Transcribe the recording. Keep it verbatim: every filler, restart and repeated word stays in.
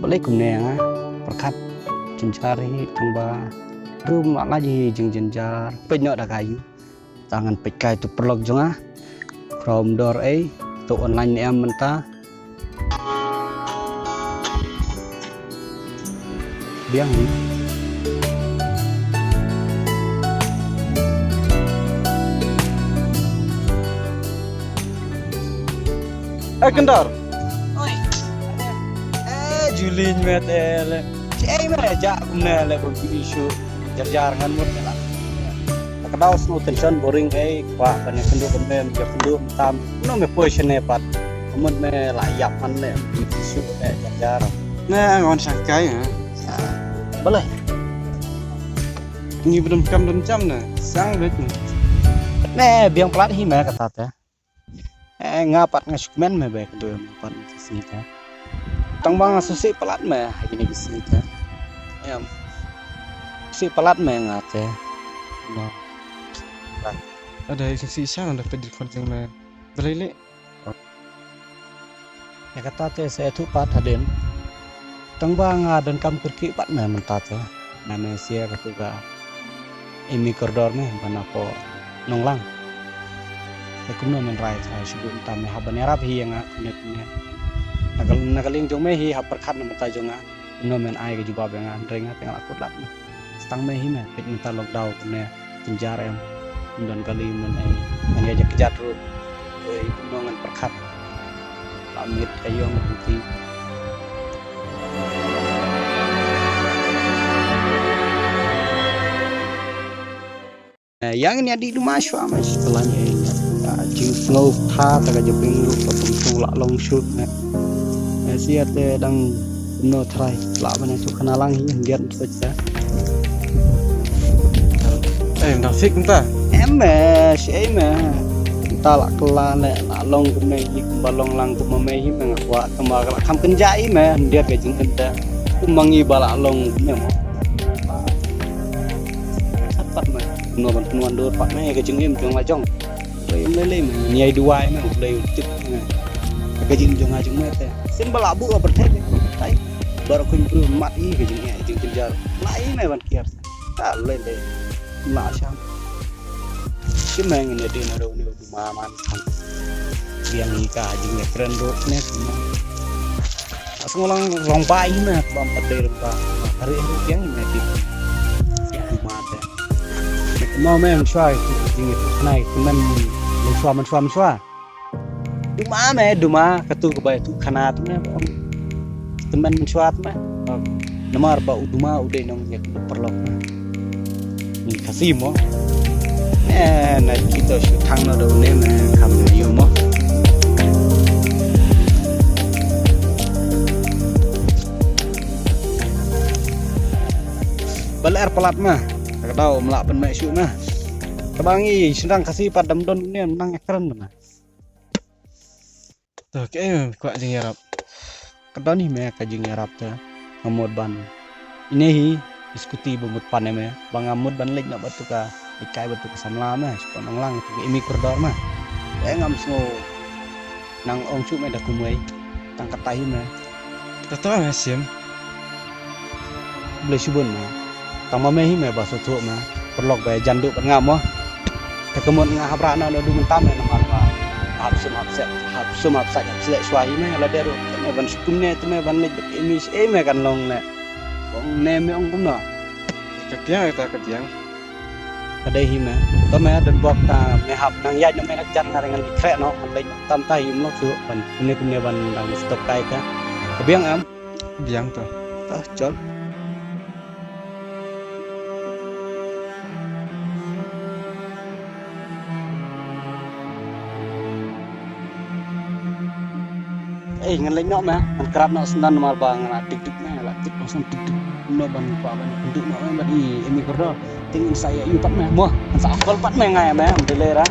Lei kumne nga pyrkhat jynjar hi tang ba rum la lait hi jingjynjar. Peit noh da ka ïu. Tang ngan peit kai tu paralok jong nga. Khrom dor ei tu online ne em mynta. Biang hi. Eh, Kendar. Oi. Eh, Julin met eh le. Chi ei me ja kumne le ko bi shu jar jar ngan mut la. Ka dau snow tension boring ei kwa ban kynduh ban mem ja kynduh tam. No me poi shane pat. Mut me la yap man le bi shu eh jar jar. Ne ngon shangkai ha. Balei? Ngi bdom kam dom jam ne. Sang bet ne. Ne biang plat hi me kata te. Eh, nga pat nga shu kmen me ba ka dei me pat ka sngi ka. Tang ba nga sngewsih palat me ha kine ki sngi ka. Em. Sngewsih palat me nga te. No. Ada sngewsih sha da peit record jong me. Balei le? Ïa kata te sa ïathuh pat hadien. Tang ba nga donkam kyrkieh pat me mynta te. Nga me sia katu ka Emi kordor me ban hapoh Nonglang. Te kumno men rai trai shu buh mynta me hap ban ïarap hi ïa nga kumne kumne. Na ka, na ka liang jong me hi hap pyrkhat na mynta jong nga. Kumno men ai ka jubab ïa nga hynrei nga te nga la kut lad me. Tang me hi me peit mynta lockdown kumne. Jynjar em. Ym don kali ym don ei. Ngan ïa jak kjat ruh. Ei kumno ngan pyrkhat. La miet ka ïong ka buti. Eh, ïa ngin ïa dih duma shuwa ma shu tlan ei. Jingsngew tha ta ka joping ruh ka pynshong la long shuh ne. Eh, sia te dang kumno trai la ban ïa shu khana lang hi hyndiat. Eh, nang fik mynta. Em me, shi ei me. Mynta la kylla ne, la long kumne hi, kumba long lang kumba me hi me nga kwah, kumba la kham kynja i me, hyndiat ka jingim te. Kumba ngi ba la long kumne mo. Sat pat me. Kumno ban pynwan dur pat me, ka jingim jong la jong. Bai em lei lei me, ngi ai duwai me, lei tip me. Ka jingim jong la jong me te. Sim ba la buh ka pyrthei te. Tai. Baroh kuñ briew mat i ka jingim, jingim jynjar. La i me ban kiar. Ta lei lei. La sham. Shi me ngin ïa dei na dei une u duma man. Biang i ka jingïakren ruh ne kumne. Asngolang long ba i me bam pat dei ruh ba. Hari hari biang i me dei. Ïa duma te. Mo me mynshuwa jingïathuhkhana i tymmen mynshuwa mynshuwa mynshuwa. Duma me, duma, katu kaba ïathuhkhana tu me, ba ong. Tymmen mynshuwa tu me. Namar ba u duma u dei nong ïa u paralok me. Ngi Khasi mo. Eh, na kito shu thang no da une me, kham na ïoh mo. Ba lyer palat me. Ka dau mlak ban me shu me. Kaba ngi shynrang Khasi pat dam don une nang ïakren me. To, kaei me kwah jingïarap? Ka don hi me ka jingïarap te. Nga mut ban. Ine hi, i skuti ba mut pan ïa me. Ba nga mut ban leit noh bad tu ka, leit kai bad tu ka samla me. Shu pan nang lang tu ka imi kordor me. Te ngam sngew nang ong shuh me da kumwei. Tang kata hi me. Kata me sim. Blei shibun me. Tang ma me hi me ba sngewthuh me. Paralok ba jan duh bad nga mo. Te ka mut nga hap rah noh da u mynta me namar ba hap sum hap sep, hap sum hap sait hap sleh shuwa hi me la dei ruh. Te me ban shu kumne te me ban leit bad imi shi ei me kan long ne. Ong ne me ong kumno. Ka biang ta ka biang. Ka dei hi me. To me don bok ta me hap nang ïaid noh me na jan nga ngan leit khreh noh ngan leit tam ta hi mlok shu ban kumne kumne ban dang stop kai ta. Ka biang em. Biang to. Ah, chal. Eh, ngan leit noh me, ngan krap noh syndan namar ba ngan la dik dik me, la dik noh san dik dik. Noh ban kwah ban kynduh noh me bad i imi kordor. Te ngin sa ïa ïu pat me, mo, ngin sa call pat me nga ïa me, ym dei lei ra.